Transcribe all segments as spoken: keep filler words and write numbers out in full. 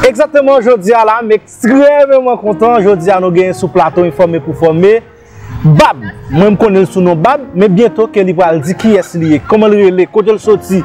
Egzakteman, jodi a la, m ekstrèmeman kontan. Jodi a, nou genyen sou plato Enfòme pou Fòme Bab. Mwen, m konnen l sou non Bab, men byento ke li pral di kiyès li ye, kòman l rele, kote l soti.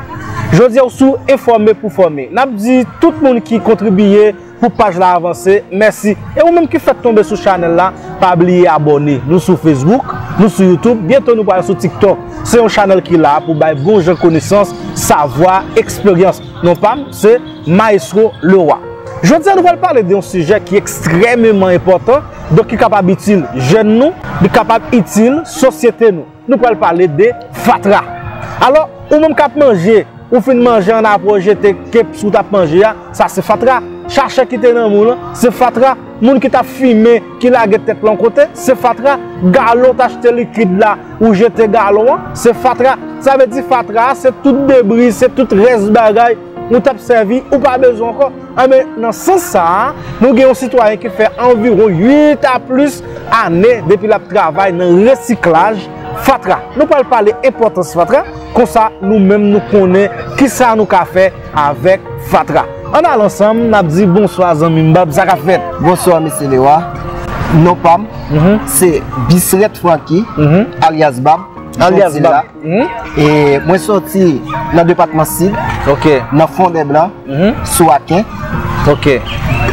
Jodi a, w sou Enfòme pou Fòme. N ap di tout moun ki kontribiye pou paj la avanse, mèsi. E ou menm ki fèk tonbe sou chanèl la, pa bliye abòne. Nou sou Facebook, nou sou YouTube, byento nou pral sou TikTok. Se yon chanèl ki la pou bay bon jan konesans, savwa, eksperyans. Non pa m, se Maestro Leroy. Jodi a, nou pral pale de yon sijè ki ekstrèmeman enpòtan, donk ki kapab itil jèn nou, li kapab itil sosyete nou. Nou pral pale de fatra. Alò, ou menm k ap manje, ou fin manje, ann apre w jete kep si w t ap manje a, sa se fatra. Chachè ki te nan moul lan, se fatra. Moun ki t ap fimen, ki lage tèt lan kote, se fatra. Galon w t achte likid la, ou jete galon an, se fatra. Sa vle di fatra a, se tout debri, se tout rès bagay ou t ap sèvi, ou pa bezwen ankò. Anben, nan sans sa a, nou gen yon sitwayen ki fè anviwon uit a plis ane depi l ap travay nan resiklaj fatra. Nou pral pale enpòtans fatra, konsa nou menm nou konnen kisa nou ka fè avèk fatra. Ann al ansanm, n ap di bonswa zanmi m Bab, sa k ap fèt? Bonswa, mesye Lewa. Non pa m, se Bisrèt Francky, alyas Bab. Alyas Bab. E mwen soti nan depatman Sid, nan Fondèblan, sou Aken.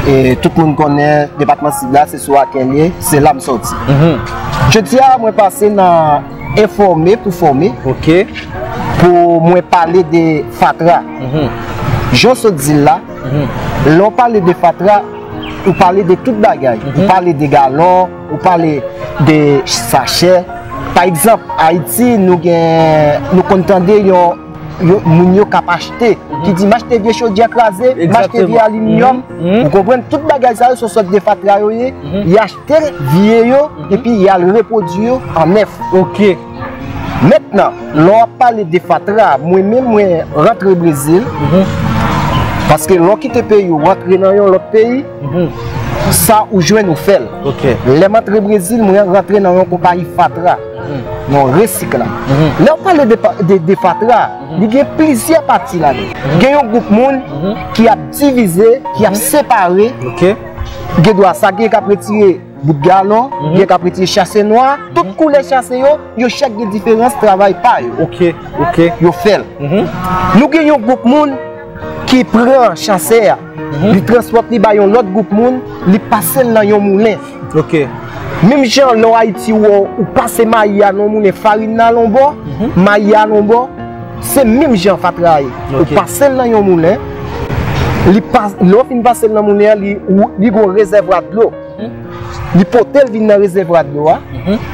E tout moun konnen depatman Sid la, se sou Aken li ye, se la m soti. Jodi a, mwen pase nan Enfòme pou Fòme, pou mwen pale de fatra. Jan w sot di l la, lè w pale de fatra, ou pale de tout bagay. Ou pale de galon, ou pale de sachè. Pa egzanp, Ayiti, nou gen, nou konn tande yon, yon moun yo k ap achte, ki di, "M achte vye chodyè kraze, m achte vye aliminyòm." Ou konprann? Tout bagay sa yo se sòt de fatra yo ye. Y achte vye yo, epi y al repwodui yo an nèf. Ok. Mentnan, lè w ap pale de fatra, mwen menm, mwen rantre Brezil. Paske lè w kite peyi w, w antre nan yon lòt peyi, sa ou jwenn, ou fè l. Ok. Lè m antre Brezil, mwen rantre nan yon konpayi fatra, nan yon resiklaj. Lè w pale de, pa- de, de fatra, li gen plizyè pati ladan. Gen yon gwoup moun ki ap divize, ki ap separe. Ok. Gen dwa sa gen k ap retire bout galon, gen k ap retire chase nwa, tout koulè chase yo, yo chak gen diferans travay pa yo. Ok, ok. Yo fè l. Nou gen yon gwoup moun ki pran chase a, li transpòte li ba yon lòt gwoup moun, li pase l nan yon moulen. Ok. Menm jan lè w Ayiti, ou, ou pase mayi a nan yon moulen, farin nan al yon bò, mayi a al yon bò, se menm jan fatra a ye. Ou pase l nan yon moulen, li pa, lè w fin pase l nan moulen an, li, ou, li gen yon rezèvwa dlo. Li pote l vin nan rezèvwa dlo a.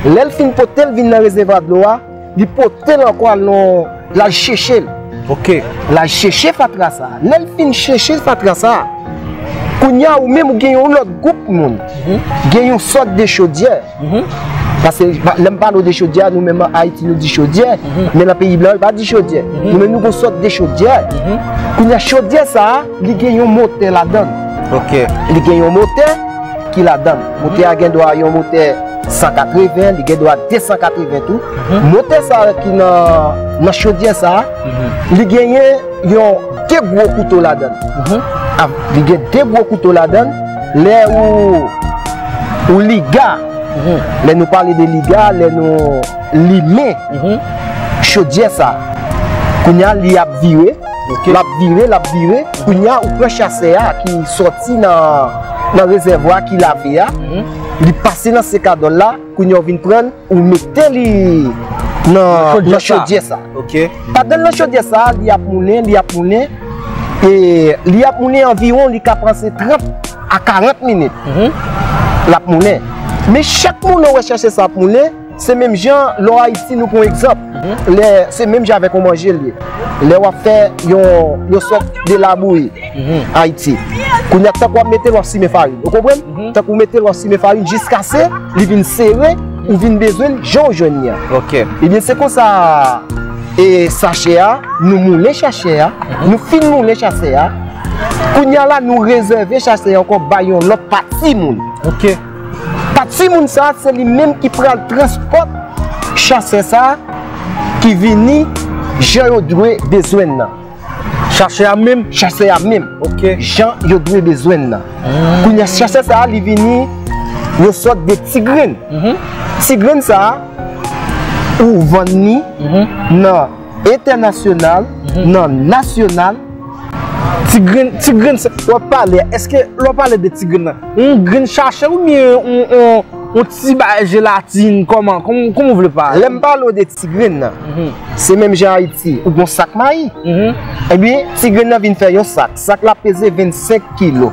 Lè l fin pote l vin nan rezèvwa dlo a, li pote l ankò al nan, l al chèche l. Ok. L al chèche fatra sa a. Lè l fin chèche fatra sa a, kounye a ou menm ou gen yon lòt gwoup moun. Gen yon sòt de chodyè. Paske lè m pale w de chodyè, nou menm Ayiti nou di chodyè, men nan peyi blan yo pa di chodyè. Nou menm nou gen yon sòt de chodyè. Kounye a chodyè sa a, li gen yon motè ladan l. Ok. Li gen yon motè ki ladan l. Motè a gen dwa yon motè san katreven, li gen dwa de san katreven tou. Motè sa a ki nan, nan chodyè sa a, li genyen yon de gwo kouto ladan l. Li gen de gwo kouto ladan l. Lè ou, ou liga, lè nou pale de liga, lè nou limen chodyè sa a, kounye a li ap vire, l ap vire, l ap vire. Kounye a ou pran chase a ki sòti nan, nan rezèvwa ki lave a, li pase nan sekadòl la, kounye a ou vin pran l, ou mete li nan, nan chodyè sa. Ok. Pandan l nan chodyè sa, li ap moulen, li ap moulen. E li ap moulen anviwon, li ka pase trant a karant minit. L ap moulen. Men chak moulen w wè chase sa ap moulen, se menm jan lè w Ayiti, nou pran egzanp. Lè, se menm jan avèk yon manje l ye. Lè w ap fè yon, yon sòt de labouyi. Ayiti. Kounye a, tankou w ap mete l, w ap simen farin. Ou konprann? Tankou w mete l, w ap simen farin jiskase li vin sere, ou vin bezwen l jan w jwenn li an. Ok. Ebyen, se konsa, e, sachè a, nou moulen chachè a, nou fin moulen chachè a. Kounye a la, nou rezève chachè a ankò bay yon lòt pati moun. Ok. Pati moun sa a, se li menm ki pral transpòt chachè sa a ki vini jan yo dwe bezwen l nan. Chache a menm? Chache a menm. Ok. Jan yo dwe bezwen nan. Kounye a, chache sa a, li vini yon sòt de ti grenn. Ti grenn sa a, ou vann li nan entènasyonal, nan nasyonal. Ti grenn, ti grenn sa, w ap pale a, èske lè w pale de ti grenn nan, yon grenn chache oubyen yon, yon, yon ti bagay jelatin, kòman, kòman, kòman w vle pale? Lè m pale w de ti grenn nan, se menm jan Ayiti, ou gon sak mayi. Ebyen, ti grenn nan vin fè yon sak. Sak la peze vennsenk kilo.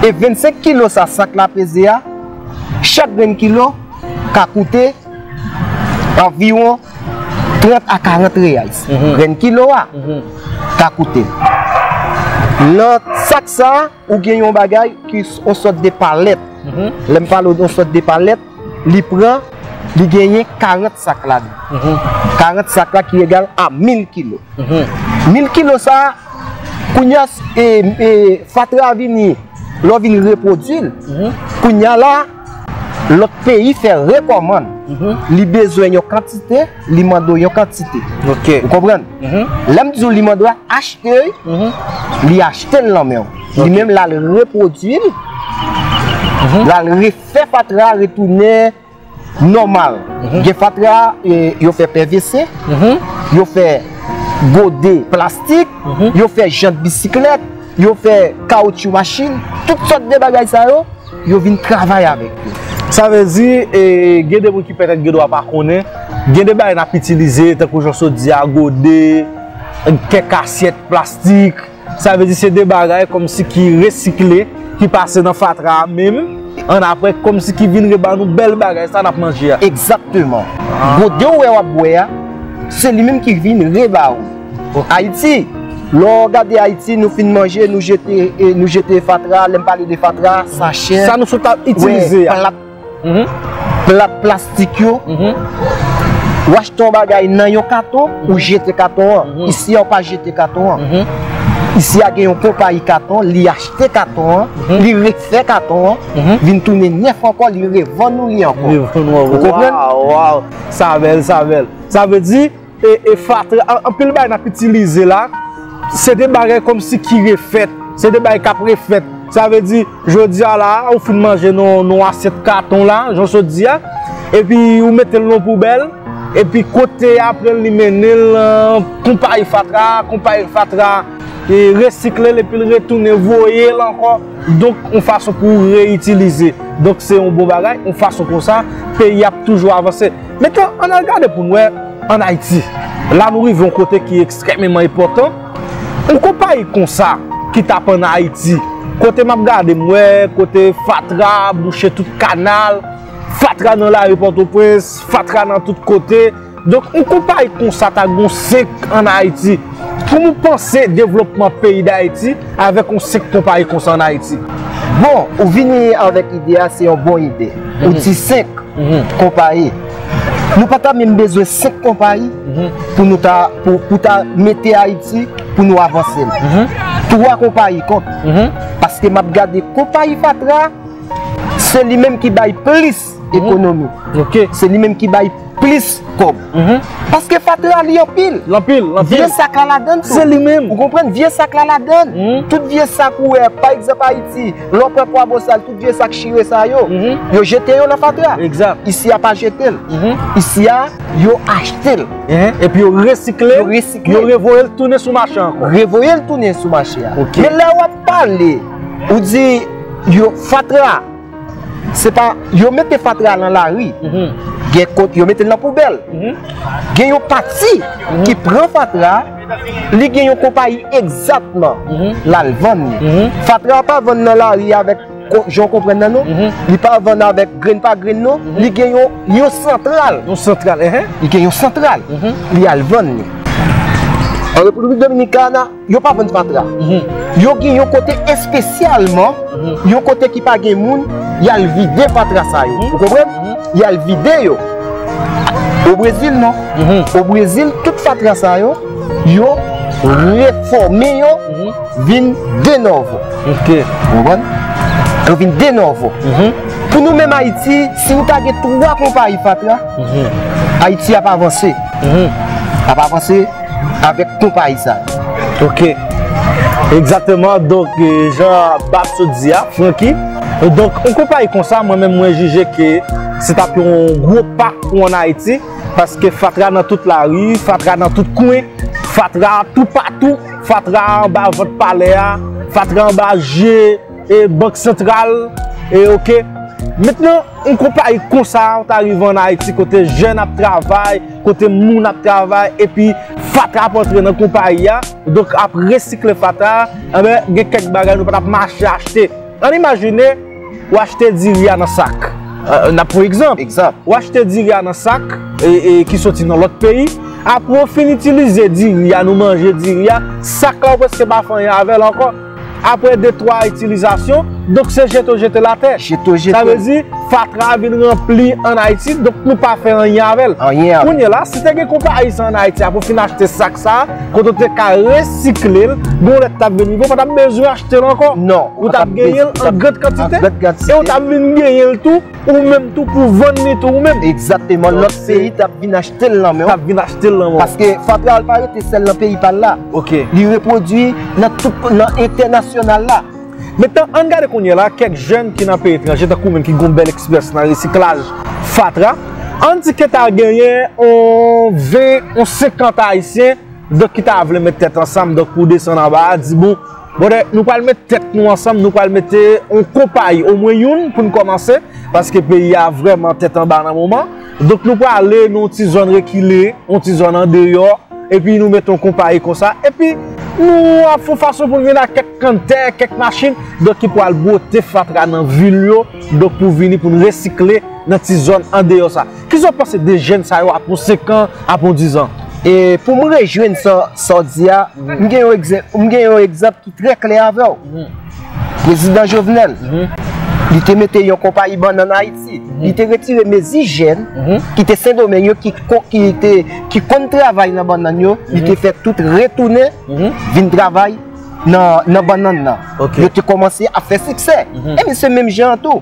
E vennsenk kilo sa sak la peze a, chak grenn kilo ka koute anviwon trant a karant reyal. Grenn kilo a ka koute. Nan sak sa a, ou gen yon bagay ki s- yon sòt de palèt. Lè m pale w de yon sòt de palèt, li pran, li genyen karant sak ladan. Karant sak la ki egal a mil kilo. Mil kilo sa a, kounye a, e, e, fatra a vini, lè w vin repwodui l, kounye a la, lòt peyi fè rekòmann. Li bezwen yon kantite, li mande w yon kantite. Ok. Ou konprann? Lè m di w li mande w achte, li achte l nan men w. Li menm l al repwodui l, l al refè fatra a retounen nòmal. Gen fatra, e, yo fè P V C, yo fè gode plastik, yo fè jant bisiklèt, yo fè kawotchou machin, tout sòt de bagay sa yo, yo vin travay avèk yo. Sa vle di, e, gen de moun ki petèt gen dwa pa konnen, gen de bagay n ap itilize, tankou jan w sot di a, gode, kèk asyèt plastik, sa vle di se de bagay kòmsi ki resikle, ki pase nan fatra a menm, annapre kòmsi ki vin reba nou bèl bagay sa n ap manje a. Egzakteman. Gode w wè w ap bwè a, se li menm ki vin reba ou. Ayiti, lè w gade Ayiti, nou fin manje, nou jete, e, nou jete fatra, lè m pale de fatra, sachè, sa nou sot ap itilize a, plat, plat plastik yo, w achte yon bagay nan yon katon, ou jete katon an. Isi a, w pa jete katon an. Isi a, gen yon konpayi katon, li achte katon an, li refè katon an, vin tounen nèf ankò, li revann ou li ankò. Revann ou ankò. Ou konprann? Waw, waw. Sa bèl, sa bèl. Sa vle di, e, e fatra, an- anpil bagay n ap itilize la, se de bagay kòmsi ki refèt, se de bagay k ap refèt. Sa vle di, jodi a la, ou fin manje nan nan asyèt katon la, jan w sot di a, epi ou mete l nan poubèl, epi kote apre li mennen l, konpayi fatra, konpayi fatra, e, resikle l, epi l retounen voye l ankò. Donk, yon fason pou reyitilize. Donk, se yon bon bagay, yon fason konsa, peyi ap toujou avanse. Mentnan, ann al gade pou n wè ann Ayiti. La nou rive yon kote ki ekstrèmeman enpòtan. Yon konpayi konsa ki t ap ann Ayiti, kote m ap gade, m wè kote fatra bouche tout kanal, fatra nan lari Pòtoprens, fatra nan tout kote. Donk, yon konpayi konsa ta gen yon senk ann Ayiti. Kòman w panse devlopman peyi Dayiti avèk yon senk konpayi konsa ann Ayiti? Bon, ou vini avèk ide a, se yon bon ide. Ou di senk konpayi. Nou pa ta menm bezwen senk konpayi pou nou ta, pou, pou ta mete Ayiti, pou nou avanse l. Twa konpayi kont. Paske m ap gade konpayi fatra, se li menm ki bay plis ekonomi. Ok. Se li menm ki bay plis kòb. Paske fatra li anpil. L anpil, l anpil. Vye sak la ladann tou. Se li menm. Ou konprann? Vye sak la ladann. Tout vye sak ou wè, pa egzanp Ayiti, lè w pran Kwabosal, tout vye sak chire sa yo, yo jete yo nan fatra. Egzak. Isi a pa jete l. Isi a, yo achte l. Epi yo resikle, yo revoye l tounen sou mache ankò. Revoye l tounen sou mache a. Ok. Men lè w ap pale, ou di yo fatra, se pa, yo mete fatra nan lari. Gen kot yo mete l nan poubèl. Gen yon pati ki pran fatra, li gen yon konpayi egzakteman l al vann li. Fatra pa vann nan lari avèk ko- jan w konprann nan non. Li pa vann avèk grenn pa grenn non. Li gen yon, yon santral. Yon santral, enhen. Li gen yon santral. Li al vann li. An Repiblik Dominikana, yo pa vann fatra. Yo gen yon kote espesyalman, yon kote ki pa gen moun, y al vide fatra sa yo. Ou konprann? Y al vide yo. O Brezil, non. O Brezil, tout fatra sa yo, yo refòme yo, vin de novo. Ok. Ou konprann? Yo vin de novo. Pou nou menm Ayiti, si nou ta gen twa konpayi fatra, Ayiti ap avanse. Ap avanse avèk konpayi sa. Ok. Egzakteman, donk, e, jan Bab sot di a, Francky. Donk, yon konpayi konsa, mwen menm, mwen jije ke se t ap yon gwo pa pou ann Ayiti, paske fatra nan tout lari, fatra nan tout kwen, fatra toupatou, fatra anba vant palè a, fatra anba je, e, Bank Santral, e, oke. Mentnan, yon konpayi konsa ta rive ann Ayiti, kote jèn ap travay, kote moun ap travay, epi fatra ap antre nan konpayi a, donk ap resikle fatra, enben, gen kèk bagay nou pa t ap mache achte. Ann imajine, w achte diri a nan sak. E, n ap pran egzanp. Egzanp. W achte diri a nan sak, e, e, ki soti nan lòt peyi. Apre w fin itilize diri a, nou manje diri a, sak la ou prèske pa fè anyen avè l ankò. Apre de twa itilizasyon, donk se jete w jete l atè. Jete w jete. Sa vle di, fatra a vin ranpli ann Ayiti, donk nou pa fè anyen avè l. Anyen avè l. Kounye a la, si te gen konpayi sa ann Ayiti, apre w fin achte sak sa, kote w te ka resikle l, gon lè t ap vin rive, ou pa t ap bezwen achte l ankò. Non, ou t ap genyen l an gran kantite, e ou t ap vin genyen l tou, ou menm tou pou vann li tou ou menm. Egzakteman, lòt peyi t ap vin achte l nan men w. T ap vin achte l nan men w. Paske fatra a pa rete sèl nan peyi pa l la. Oke. Li repwodui nan tout, nan entènasyonal la. Mentnan, ann gade kounye a la, kèk jèn ki nan peyi etranje, tankou menm ki gon bèl eksperyans nan resiklaj fatra, ann di ke ta genyen on ven, on senkant Ayisyen, donk ki ta vle met tèt ansanm, donk pou desann anba a, di bon, brother, nou pral met tèt nou ansanm, nou pral mete on konpayi, omwen youn pou n kòmanse, paske peyi a vrèman tèt anba nan moman. Donk nou prale nan yon ti zòn rekile, yon ti zòn andeyò, epi nou mete yon konpayi konsa, epi nou ap fè yon fason pou n vin ak kèk kanntè, kèk machin, donk ki pral bwote fatra nan vil yo, donk pou vini pou n resikle nan ti zòn andeyò sa. Kisa w panse de jèn sa yo ap yon senk an, ap yon diz an? E pou m rejwenn sa, sa w di a, m gen yon egzanp, m gen yon egzanp ki trè klè avè w. Prezidan Jovenel, li te mete yon konpayi bannann Ayiti. Li te retire mezi jèn ki te Sendomeng yo, ki, ki te, ki konn travay nan bannann yo, li te fè tout retounen, vin travay nan, nan bannann nan. Yo te kòmanse ap fè siksè. Ebyen, se menm jan an tou.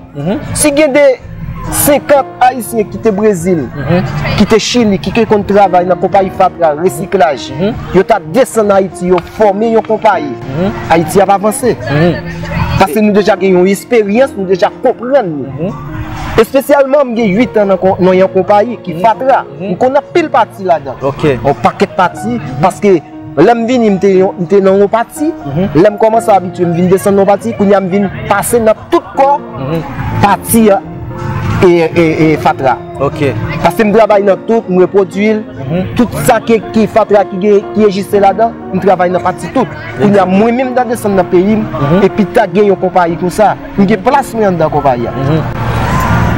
Si gen de senkant Ayisyen ki te Brezil, ki te Chili, ki, ki konn travay nan konpayi fatra, resiklaj, yo ta desann Ayiti, yo fòme yon konpayi, Ayiti ap avanse. Paske nou deja gen yon esperyans, nou deja konprann li. Espesyalman, m gen uit an nan, nan yon konpayi ki fatra. M konn anpil pati ladan. Yon pakèt pati, paske lè m vini, m te, m te nan yon pati. Lè m kòmanse abitye, m vin desann nan yon pati. Kounye a, m vin pase nan tout kò pati e, e, e fatra. Paske m travay nan tout, m repwodui l. Tout sa ki, ki fatra ki gen, ki egziste ladan, m travay nan pati tout. Kounye a, mwen menm, m ta desann nan peyi m, epi ta gen yon konpayi konsa. M gen plas mwen anndan konpayi a.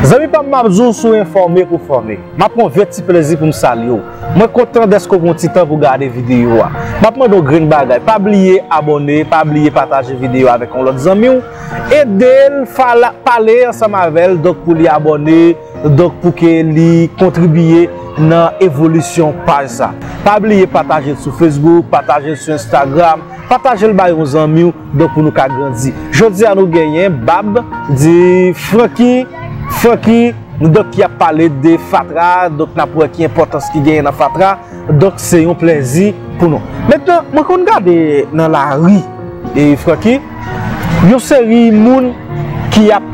Zanmi pa m, m ap di w, si w enfòme pou fòme. M ap pran vye ti plezi pou m salye w. Mwen kontan dèske w pran ti tan pou gade videyo a. M ap mande w grenn bagay. Pa bliye abòne, pa bliye pataje videyo a avèk yon lòt zanmi w. Ede l, fala, pale ansanm avè l, donk pou li abòne, donk pou ke li kontribiye nan evolisyon paj sa. Pa bliye pataje l sou Facebook, pataje l sou Instagram, pataje l bay yon zanmi w, donk pou nou ka grandi. Jodi a nou genyen Bab, di Francky, Francky, donk ki ap pale de fatra, donk n ap wè ki enpòtans ki genyen nan fatra, donk se yon plèzi pou nou. Mentnan, mwen konn gade nan lari, e Francky, yon seri moun ki ap,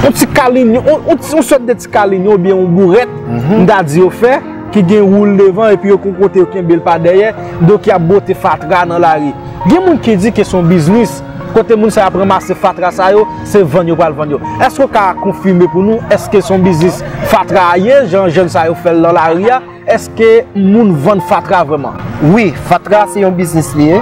yon ti kalinyo, yon, yon, yon sòt de ti kalinyo oubyen yon bourèt, m ta di yo fè, ki gen wou l devan, epi yo gon kote yo kenbe l pa dèyè, donk y ap bwote fatra nan lari. Gen moun ki di ke se yon biznis, kote moun sa yo ap ranmase fatra sa yo, se vann yo pral vann yo. Èske w ka konfime pou nou, èske se yon biznis fatra a ye, jan jèn sa yo fè l nan lari a? Èske moun vann fatra vrèman? Wi, fatra se yon biznis li ye.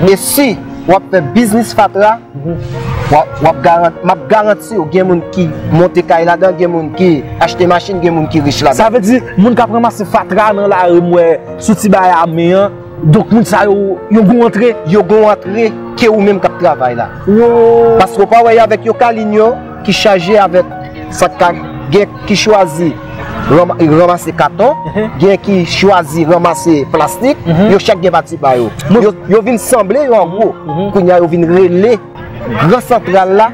E si w ap fè biznis fatra, w ap, w ap garan-, m ap garanti w, gen moun ki monte kay ladan, gen moun ki achte machin, gen moun ki rich ladan. Sa vle di, moun k ap ranmase fatra nan lari, m wè, sou ti bagay a men an, donk moun sa yo, yo gon antre? Yo gon antre ke ou menm k ap travay la. Paske w pa wè y avèk yon kalinyo ki chaje avèk sa k ka gen ki chwazi ranma-, ranmase katon, gen ki chwazi ranmase plastik, yo chak gen pati pa yo. Yo, yo vin sanble yo an gwo. Kounye a yo vin rele gran santral la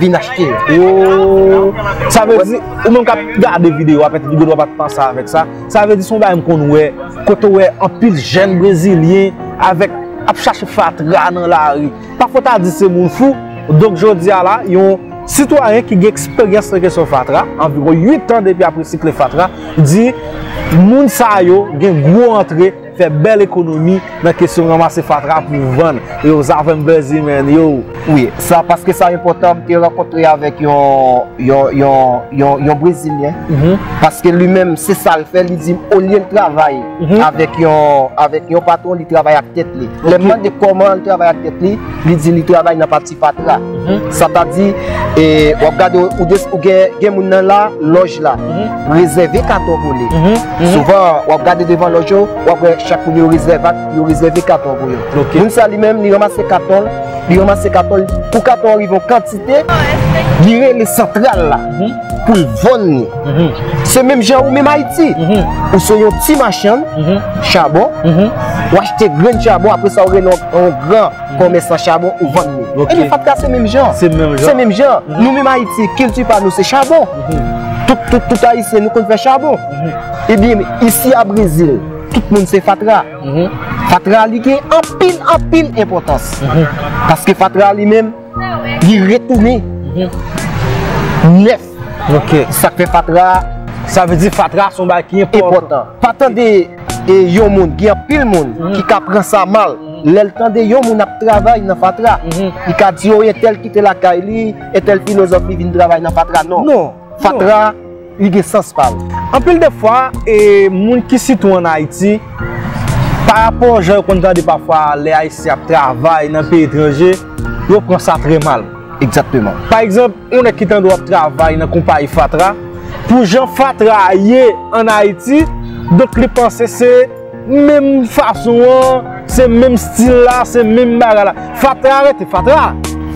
vin achte yo. Sa vle di, ou menm k ap gade videyo a, petèt ou gendwa pa t panse avèk sa. Sa vle di se yon bagay m konn wè, kote w wè anpil jèn brezilyen avèk ap chache fatra nan lari. Pafwa w ta di se moun fou. Donk, jodi a la, yon sitwayen ki gen eksperyans nan kesyon fatra, anviwon uit an depi ap resikle fatra, di moun sa yo gen gwo antre, fè bèl ekonomi nan kesyon ranmase fatra pou vann. Yo, sa fè m plezi, man, yo. Wi, sa, paske sa enpòtan, m te rankontre avèk yon, yon, yon, yon, yon Brezilyen. Mhm. Paske li menm, se sa l fè, li di m, olye l travay Mhm. avèk yon, avèk yon patwon, li travay ak tèt li. Lè m Ok. mande kòman l travay ak tèt li, li di li travay nan pati fatra. Mhm. Sa ta di, e, w ap gade, ou, ou des- ou gen, gen moun nan la, lòj la, Mhm. rezève katon pou li. Mhm. Mhm. Souvan, w ap gade devan lòj yo, w ap wè chak moun yo rezève, yo rezève katon pou yo. Ok. Moun sa li menm, li ranmase katon l, li ranmase katon l, pou katon an rive yon kantite, li rele santral la, Mhm. pou l vann li. Mhm. Se menm jan ou menm Ayiti. Mhm. Ou se yon ti machann Mhm. chabon, Mhm. ou achte grenn chabon, apre sa ou rele yon, yon gran kòmèsan chabon ou vann li. Ok. Ebyen, fatra se menm jan. Se menm jan. Se menm jan. Mhm. Nou menm Ayiti, kilti pa nou se chabon. Mhm. Tout, tout, tout Ayisyen, nou konn fè chabon. Mhm. Ebyen, isi a Brezil, tout moun se fatra. Mhm. Fatra, li gen anpil, anpil enpòtans. Mhm. Paske fatra li menm, li retounen Mhm. nèf. Ok. Sa k fè fatra Sa vle di fatra se yon bagay ki enpòtan. enpòtan. Pa tande e, yon moun, gen anpil moun Mhm. ki ka pran sa mal. Lè l tande yon moun ap travay nan fatra, Mhm. li ka di, o, entèl kite lakay li, entèl filozòf li vin travay nan fatra. Non. Non. Fatra, Non. li gen sans pa l. Anpil de fwa, e, moun ki sitou ann Ayiti, pa rapò jan yo konn tande pafwa lè Ayisyen ap travay nan peyi etranje, yo pran sa trè mal. Egzakteman. Pa egzanp, yon nèg ki tande w ap travay nan konpayi fatra, pou jan fatra ye ann Ayiti, donk li panse se menm fason an, se menm stil la, se menm bagay la. Fatra rete fatra.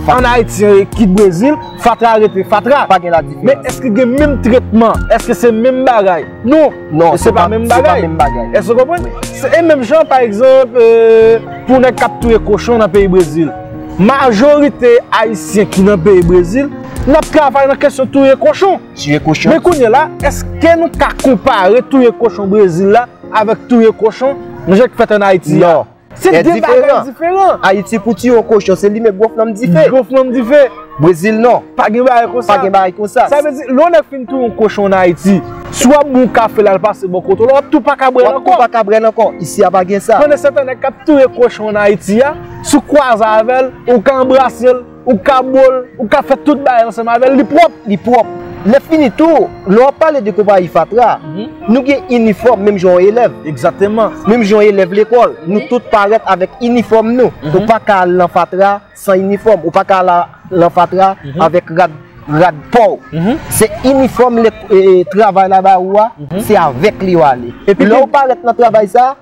Ann Ayiti, kit Brezil, fatra rete fatra. Pa gen la diferans. Men èske gen menm tretman? Èske se menm bagay? Non. Non, E se se pa pa, menm se pa bagay. menm bagay. Èske w konprann? Wi. Se, e menm jan, pa egzanp, e, pou nèg k ap touye kochon nan peyi Brezil. Majorite Ayisyen ki nan peyi Brezil, n ap travay nan kesyon touye kochon. Tiye kochon. Men kounye a la, èske nou ka konpare touye kochon Brezil la avèk touye kochon nan jan k fèt ann Ayiti a? Non. Se E de bagay diferan. diferan. Ayiti pou tiye yon kochon, se limen gwo flanm dife. Gwo flanm dife. Brezil, non. Pa gen bagay konsa. Pa gen bagay konsa. Sa vle di, lè yon nèg fin touye yon kochon ann Ayiti, si w ap bwè yon kafe la, l pase bò kote w la, w ap tou pa ka bwè l W ap tou ankò. pa ka bwè l ankò. Isi a pa gen sa. Konnen sèten nèg k ap touye kochon ann Ayiti a, si w kwaze avè l, ou ka anbrase l, ou ka bo l, ou ka fè tout bagay ansanm avè l, li pwòp. Li pwòp. Lè fini tou, lè w ap pale de konpayi fatra, Mhm. nou gen inifòm, menm jan yon elèv. Egzakteman. Menm jan yon elèv lekòl, nou tout parèt avèk inifòm nou. Mhm. Ou pa ka al nan fatra san inifòm. Ou pa ka al nan fatra Mhm. avèk rad, rad pa w. Mhm. Se inifòm lè, e, travay la ba ou a, Mhm. se avèk li w ale. Epi Lè tou w parèt nan travay sa,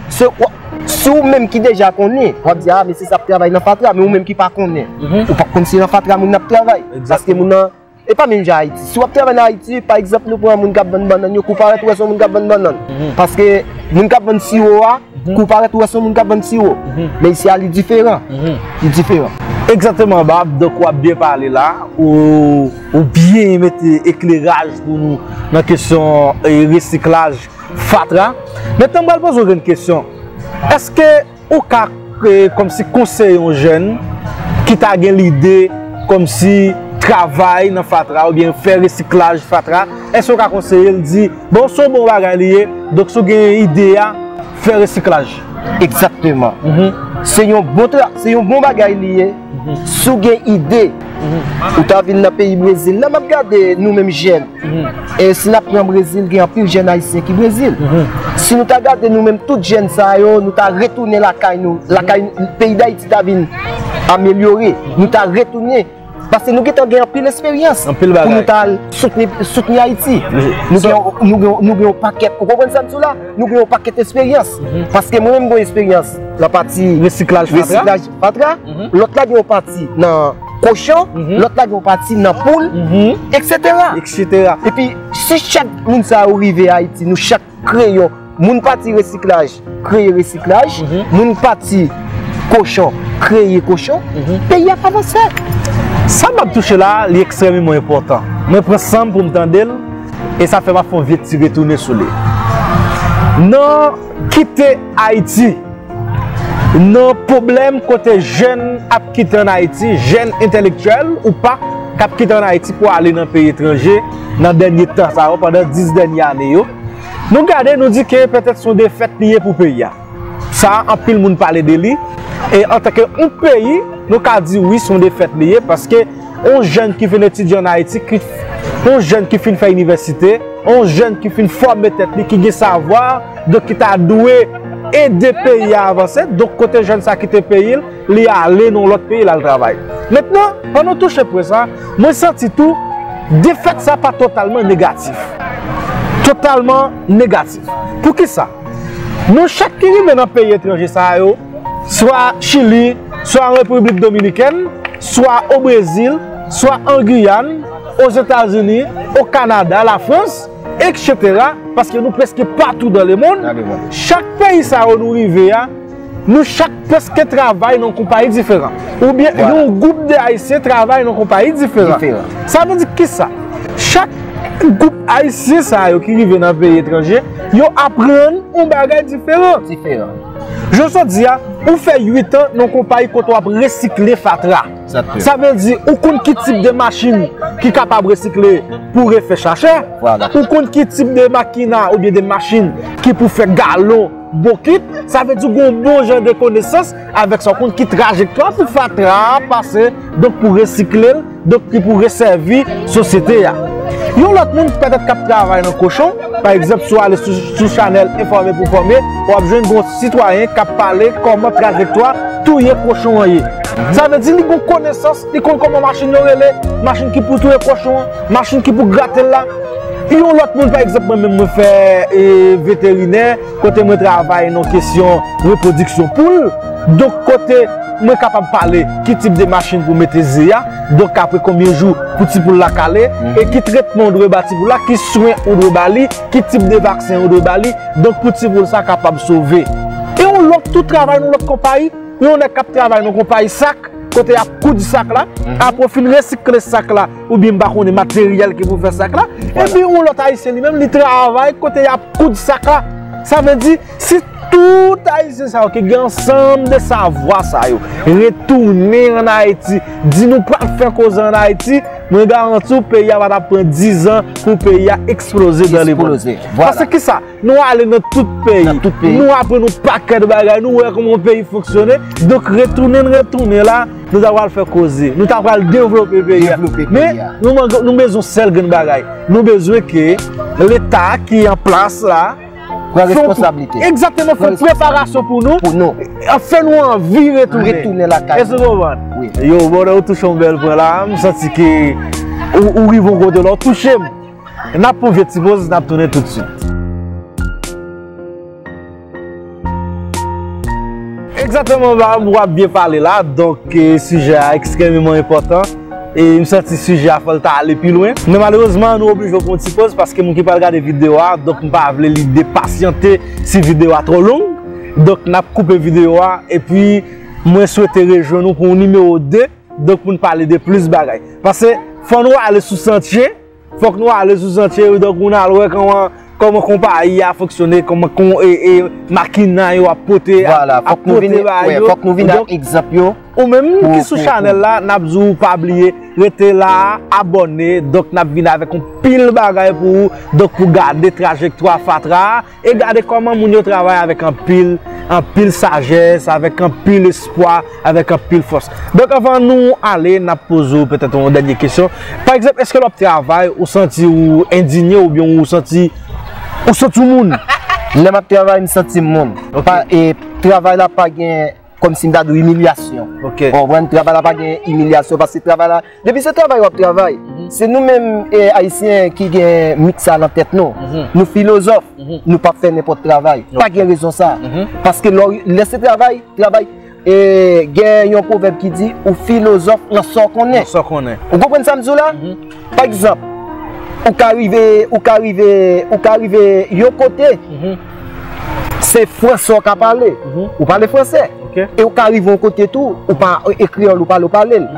se, w- si w menm ki deja konnen, w ap di, a, men se sa ap travay nan fatra, men ou menm ki pa konnen, Mhm. ou pa konn si nan fatra moun nan ap travay. Egzakteman. Paske moun nan, e pa menm jan Ayiti. Si w ap travay nan Ayiti, pa egzanp, nou pran moun k ap vann bannann yo, kou parèt ou wè se yon moun k ap vann bannann. Mhm. Paske moun k ap vann siwo a, Mhm. kou parèt ou wè se yon moun k ap vann siwo. Mhm. Men isi a, li diferan. Mhm. Li diferan. Egzakteman, Bab. Donk, w ap byen pale la. Ou, ou byen mete ekleraj pou nou nan kesyon, e, resiklaj fatra. Mentnan, m pral poze w yon kesyon. Èske ou ka, e, kòmsi konseye yon jèn ki ta gen lide kòmsi travay nan fatra oubyen fè resiklaj fatra? Èske ou ka konseye l, di, bon, se yon bon bagay li ye, donk si w gen ide a, fè resiklaj? Egzakteman. Mhm. Se yon bon tra- se yon bon bagay li ye. Mhm. Si w gen ide, Mhm. ou ta vin nan peyi Brezil la, m ap gade nou menm jèn. Mhm. E si n ap pran Brezil, gen anpil jèn ayisyen ki Brezil. Mhm. Si nou ta gade nou menm tout jèn sa yo, nou ta retounen lakay nou, lakay peyi Dayiti ta vin amelyore. Nou ta retounen. Paske nou gentan gen anpil esperyans Anpil pou bagay. nou ta al soutni, soutni Ayiti. Mhm. Nou gen, nou gen, nou gen yon pakèt, ou konprann sa m di w la? Nou gen yon pakèt esperyans. Mhm. Paske mwen menm, mwen gen yon esperyans nan pati Resiklaj fatra. resiklaj fatra. Mhm. Lòt la gen yon pati nan kochon, Mhm. lòt la gen yon pati nan poul, Mhm. etsetera. Etsetera. Epi, si chak moun sa yo rive Ayiti, nou chak kreye yon, moun pati resiklaj, kreye resiklaj, Mhm. moun pati kochon, kreye kochon, Mhm. peyi a ka avanse. Sa m ap touche la, li ekstrèmeman enpòtan. Mwen pran san m pou m tande l, e sa fè m ap fè yon vye ti retounen sou li. Nan kite Ayiti, Nan pwoblèm kote jèn ap kite ann Ayiti, jèn entèlektyèl ou pa, k ap kite ann Ayiti pou ale nan peyi etranje nan dènye tan sa yo, pandan dis dènye ane yo, nou gade, nou di ke petèt se yon defèt li ye pou peyi a. Sa, anpil moun pale de li. E antanke yon peyi, nou ka di wi, se yon defèt li ye, paske yon jèn ki vin etidye ann Ayiti, ki, yon jèn ki fin fè inivèsite, yon jèn ki fin fòme tèt li, ki gen savwa, donk ki ta dwe ede peyi a avanse. Donk, kote jèn sa kite peyi l, li ale nan yon lòt peyi, l al travay. Mentnan, pandan w touche pwen sa, mwen santi tou, defèt sa pa totalman negatif. Totalman negatif. Poukisa? Nou chak ki rive nan peyi etranje sa yo, swa Chili, swa Repiblik Dominikèn, swa o Brezil, swa an Giyàn, Ozetazini, o Kanada, Lafrans, etsetera, paske nou prèske patou dans le monde, chak peyi sa yo nou rive a, nou chak prèske travay nan konpayi diferan. Oubyen yon gwoup de Ayisyen travay nan konpayi diferan. Sa vle di kisa? Chak gwoup Ayisyen sa yo ki rive nan peyi etranje, yo aprann yon bagay diferan. Diferan. Jodi a, ou fè uit an nan konpayi kote w ap resikle fatra. Sa vle di, ou konn ki tip de machin ki kapab resikle pou refè chachè. Ou konn ki tip de makina oubyen de machin ki pou fè galon bokit. Sa vle di, ou gen yon bon jan de konesans avèk sa. Ou konn ki trajektwa pou fatra a pase, donk pou resikle l, donk ki pou resèvi sosyete a. Yon lòt moun petèt k ap travay nan kochon, pa egzanp, si w ale sou, sou chanèl Enfòme pou Fòme, w ap jwenn yon sitwayen k ap pale kòman trajektwa touye kochon an ye. Sa vle di, li gen konesans, li konn kòman machin yo rele, machin ki pou touye kochon an, machin ki pou grate l la. Yon lòt moun, pa egzanp, mwen menm, mwen fè, e, veterinè, kote mwen travay nan kesyon repwodiksyon poul. Donk, kote mwen kapab pale ki tip de machin pou mete ze a, donk apre konbyen jou pou ti poul la kale, e ki tretman ou dwe ba ti poul la, ki swen ou dwe ba li, ki tip de vaksen ou dwe ba li, donk pou ti poul sa kapab sove. E yon lòt tou travay nan lòt konpayi, yon nèg k ap travay nan konpayi sak, kote y ap koud sak la, apre w fin resikle sak la, oubyen m pa konnen materyèl ki pou fè sak la, epi yon lòt ayisyen li menm, li travay kote y ap koud sak la. Sa vle di, si tout ayisyen sa yo ki gen ansanm de savwa sa yo retounen ann Ayiti, di nou pral fè koze ann Ayiti, mwen garanti w, peyi a pa t ap pran diz an pou peyi a eksploze dans le monde. Paske kisa? Nou ale nan tout peyi. Nou aprann yon pakèt bagay, nou wè kòman yon peyi fonksyone. Donk, retounen n retounen la, nou ta pral fè koze. Nou ta pral devlope peyi a. Men, nou, nou bezwen yon sèl grenn bagay. Nou bezwen ke Leta ki an plas la, pran responsablite. Egzakteman, fè yon preparasyon pou nou. Pou nou. Fè nou anvi retounen. Retounen lakay. Èske w konprann? Wi. Yo, brother, ou touche yon bèl pwen la. M santi ke ou, ou rive yon kote la, ou touche m. N ap pran yon vye ti poz, n ap tounen toutswit. Egzakteman, Bab, w ap byen pale la. Donk, e, sijè a ekstrèmeman enpòtan. E m santi sijè a fò l ta ale pi lwen. Men malerezman, nou oblije pran yon ti poz paske moun ki pral gade videyo a, donk m pa vle li depasyante si videyo a twò long. Donk, n ap koupe videyo a, epi mwen swete rejwenn ou pou yon nimewo de, donk pou n pale de plis bagay. Paske fò nou ale sou santye, fòk nou ale sou santye, donk pou n al wè kòman, kòman konpayi a fonksyone, kòman kon, e, e, makina yo ap pote, ap, ap pote bagay yo. Fòk nou vin ak egzanp yo. Ou menm ki sou chanèl la, n ap di w pa bliye rete la, abòne, donk n ap vin avèk yon pil bagay pou ou, donk pou gade trajektwa fatra a, e gade kòman moun yo travay avèk anpil, anpil sajès, avèk anpil espwa, avèk anpil fòs. Donk, anvan nou ale, n ap poze w petèt yon dènye kesyon. Pa egzanp, èske lè w ap travay, ou santi w endinye oubyen ou santi, ou santi w moun? Lè m ap travay, m santi m moun. Ok. Pa, e, travay la pa gen kòmsi m ta di w imilyasyon. Ok. Ou konprann? Travay la pa gen imilyasyon, paske travay la, depi se travay w ap travay, se nou menm, e, Ayisyen ki gen mit sa nan tèt nou. Nou filozòf, nou p ap fè nenpòt travay. Ok. Pa gen rezon sa. Paske lè w, lè se travay, travay, e, gen yon pwovèb ki di, ou filozòf nan sa w konnen. Nan sa w konnen. Ou konprann sa m di w la? Pa egzanp, ou ka rive, ou ka rive, ou ka rive yon kote, se fransè w ka pale, ou pale fransè. Ok. E ou ka rive yon kote tou, ou pa, e kreyòl ou pale, ou pale l.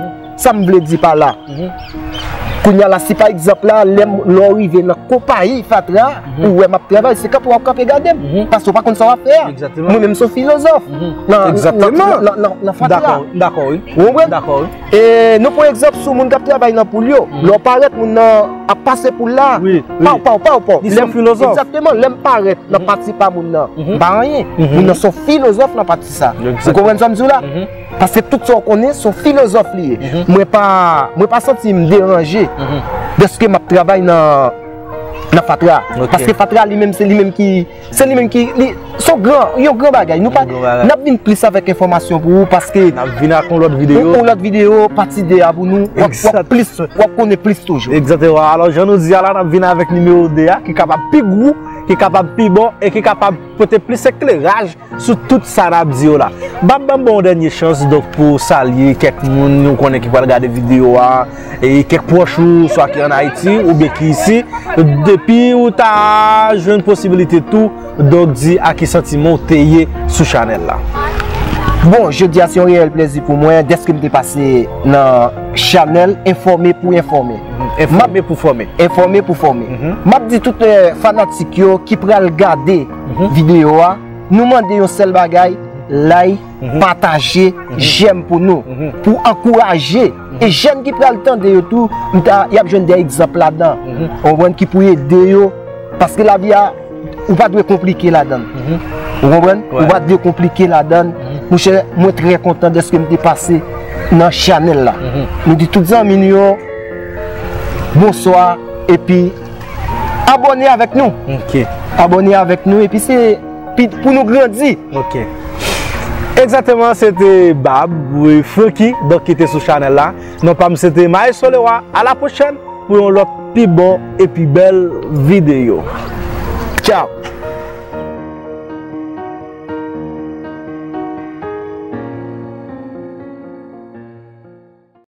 Sa m vle di pa la, Kounye a la, si pa egzanp la, lè m, lè w rive nan konpayi Fatra, ou wè m ap travay, se kanpe w ap kanpe gade m. Paske w pa konn sa w ap fè a. Mwen menm, m se yon filozòf. Nan, nan, nan, nan Fatra. Ou konprann? E nou pran egzanp sou moun k ap travay nan poul yo. Lè w parèt, moun nan ap pase poul la. Paw, paw, paw, paw. Li se yon filozòf. Egzakteman. Lè m parèt nan pati pa moun nan, m pa anyen. Moun nan se yon filozòf nan pati sa. Ou konprann sa m di w la? Paske tout sa w konnen, se yon filozòf li ye. Mwen pa, mwen pa santi m deranje dèske m ap travay nan, nan Fatra. Paske Fatra li menm, se li menm ki, se li menm ki, li, se yon gran, yon gran bagay. Nou pa, n ap vin plis avèk enfòmasyon pou ou paske n ap vin ak yon lòt videyo, yon lòt videyo, pati de a pou nou. W ap, w ap plis, w ap konnen plis toujou. Egzakteman. Alò, jan nou di a la, n ap vin avèk nimewo de a, ki kapab pi gou, ki kapab pi bon e ki kapab pote plis ekleraj sou tout sa n ap di yo la. Bab, ban m ba w yon dènye chans, donk, pou w salye kèk moun ou konnen ki pral gade videyo a, e kèk pwòch ou, swa ki ann Ayiti oubyen ki isi, depi ou ta jwenn posibilite tou, donk, di a ki santiman w te ye sou chanèl la. Bon, jodi a se yon reyèl plèzi pou mwen dèske m te pase nan chanèl Enfòme pou Enfòme. Enfòme pou fòme. Enfòme pou fòme. M ap di tout, eh, fanatik yo ki pral gade videyo a, nou mande yon sèl bagay, like, pataje, jèm pou nou, pou ankouraje. E jèn ki pral tande yo tou, m ta, y ap jwenn de egzanp ladan. Ou konprann, ki pou ede yo. Paske lavi a, ou pa dwe konplike ladan l. Ou konprann? Ou pa dwe konplike ladan l. Monchè, mwen trè kontan dèske m te pase nan chanèl la. Nou di tout zanmi nou yo, bonswa, epi abòne avèk nou. Abòne avèk nou, epi se pi, pou nou grandi. Egzakteman, se te Bab, wi, Francky, donk, ki te sou chanèl la. Non pa m, se te Maestro Leroy. A la pwochèn pou yon lòt pi bon e pi bèl videyo. Tchao!